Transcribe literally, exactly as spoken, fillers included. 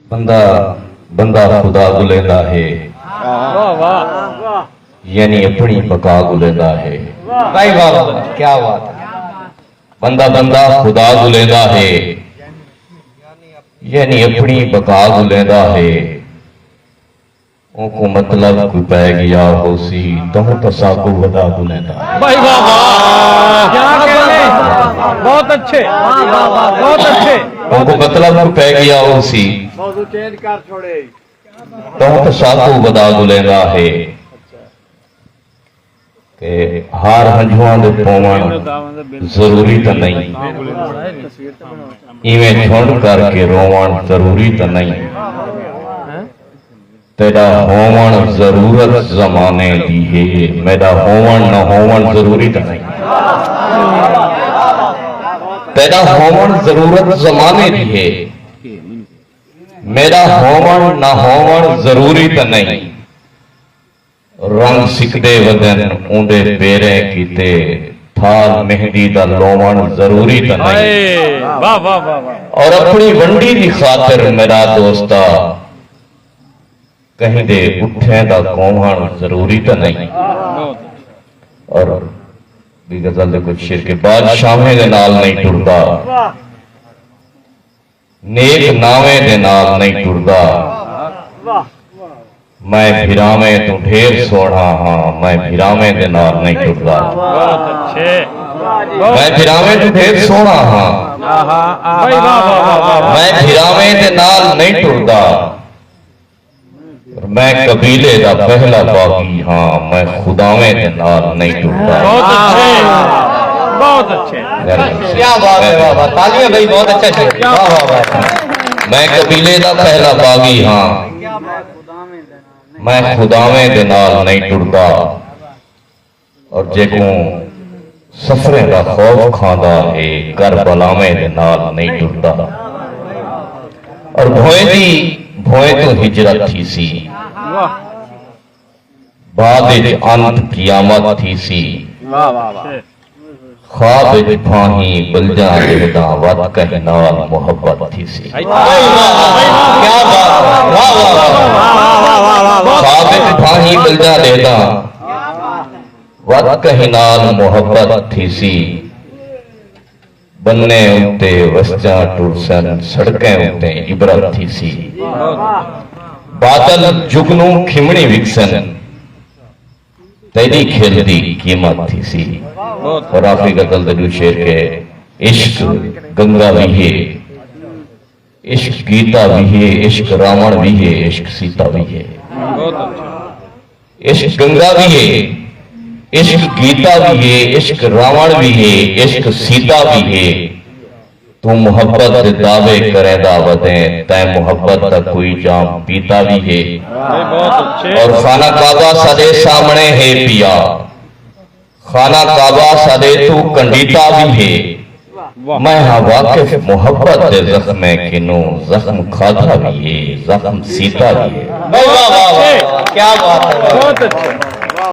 بندہ بندہ خدا گلیندا ہے، واہ واہ۔ یعنی اپݨی بقا گلیندا ہے۔ بھائی واہ واہ، کیا بات ہے۔ بندہ بندہ خدا گلیندا ہے، یعنی اپݨی بقا گلیندا ہے۔ اونکوں مطلب کوئی پئے ڳیا ہوسی، تہوں تاں ساکوں ودا گلیندا ہے۔ بھائی واہ واہ، کیا کہنے۔ بہت اچھے، بہت اچھے۔ اونکوں مطلب کوئی پئے ڳیا ہوسی، موضوع چینج کر چھوڑے۔ تہوں تاں ساکوں ودا گلیندا ہے۔ تے ہار ہنجھواں دے پووݨ ضروری تاں نئیں، ایویں جھنڈ کر کے رووݨ ضروری تاں نئیں۔ تیݙا ہووݨ ضرورت زمانے دی ہے، میݙا ہووݨ نہ ہووݨ ضروری تاں نئیں۔ تیݙا ہووݨ ضرورت زمانے دی ہے، میݙا ہووݨ نہ ہووݨ ضروری تاں نئیں۔ رنگ سکدے ودن اوندے پیریں کیتے، تھال مہندی دا لووݨ ضروری تاں نئیں۔ ہائے، واہ، واہ، واہ، واہ۔ اور اپݨی ونڈی دی خاطر میݙا دوستا، کہیں دے اٹھیں دا کوہݨ ضروری تاں نئیں۔ اور ٻی غزل دے کجھ شعر کہ بادشاہیں دے نال نئیں ٹردا، نیک ناویں دے نال نئیں ٹردا۔ میں بھراویں توں ڈھیر سوہݨا ہاں، میں بھراویں دے نال نئیں ٹردا۔ بہت اچھے۔ میں بھراویں توں ڈھیر سوہݨا ہاں، آہا، آہا، بھائی واہ، واہ، واہ، واہ، واہ۔ میں بھراویں دے نال نئیں ٹردا۔ میں قبیلے دا پہلا باغی ہاں، میں خداویں دے نال نئیں ٹردا۔ بہت اچھے، بہت اچھے۔ کیا بات ہے، واہ واہ، تالیاں بھائی، بہت اچھا شعر۔ واہ واہ واہ۔ میں قبیلے دا پہلا باغی ہاں، میں خداویں دے نال نئیں ٹردا۔ اور جیکوں سفریں دا خوف کھاندا ہے، کربلاویں دے نال نئیں ٹردا۔ اور بھوئیں دی، بھوئیں توں ہجرت تھیسی، بعد اچ انت قیامت تھیسی۔ واہ، واہ، واہ۔ خواب اچ بھانہی بلجاں ݙیہداں، وت کہیں نال محبت تھیسی۔ واہ، واہ، واہ، کیا بات ہے۔ واہ، واہ، واہ، واہ۔ خواب اچ بھانہی بلجاں ݙیہداں، وت کہیں نال محبت تھیسی۔ بنیں اتے وسجاں ٹرسن، سڑکیں اتے عبرت تھیسی۔ بادل جگنوں کھمݨی وکسن، تیݙی کھل دی قیمت تھیسی۔ اور آخری غزل دے ݙو شعر کہ عشق گنگا وی ہے، عشق گیتا وی ہے، عشق راوݨ وی ہے، عشق سیتا وی ہے۔ عشق گنگا وی ہے، عشق گیتا وی ہے، عشق راوݨ وی ہے، عشق سیتا وی ہے۔ توں محبت دے دعوے کریندا ودیں، تیں محبت دا کوئی جام پیتا وی ہے۔ اور خانہ کعبہ ساݙے سامݨے ہے پیا، خانہ کعبہ ساݙے توں کنڈیتا وی ہے۔ میں ہاں واقف محبت دے زخمیں کنوں، زخم کھادھا وی ہے، زخم سیتا وی ہے۔ واہ، واہ، واہ، واہ، کیا بات ہے۔ بہت اچھا۔